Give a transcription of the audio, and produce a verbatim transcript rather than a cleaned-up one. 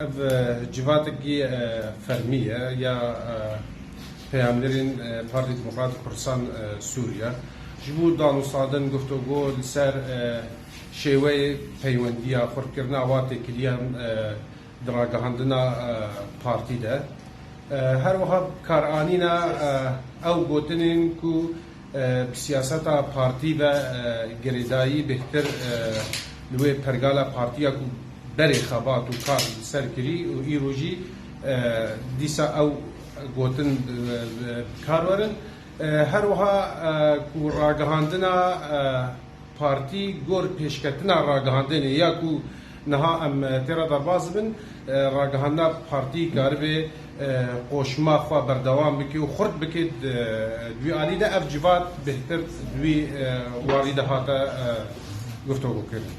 Ev, e, civatekî, e, fermî ye ya, e, peyamnerên, e, Partî Demokratîk Kurdistan, e, Sûriye. Ji bo danûstandin guftûgo li ser, e, şêweyê peywendiya xurtkirina wan têkiliyan, e, di ragihandina, e, partî de. E, her wiha karanîna, e, ew gotinên ku, e, bi siyaseta partî ve, e, girêdayî bêhtir, e, li wê pergala partiya ku berê xebat û kar li ser kirî û îro jî, e, dîsa ew gotin, e, bi kar werin. E, her wiha, e, ku ragihandina, e, partî gor pêşketina ragihandinê ya ku niha em, e, tê re derbas dibin, e, ragihandina partî karibe, e, qoşma xwe berdewam bike û xurt bike di, di wî alî de ev civat bêhtir di wî, e, warî de hate, e, guftûgo kirin.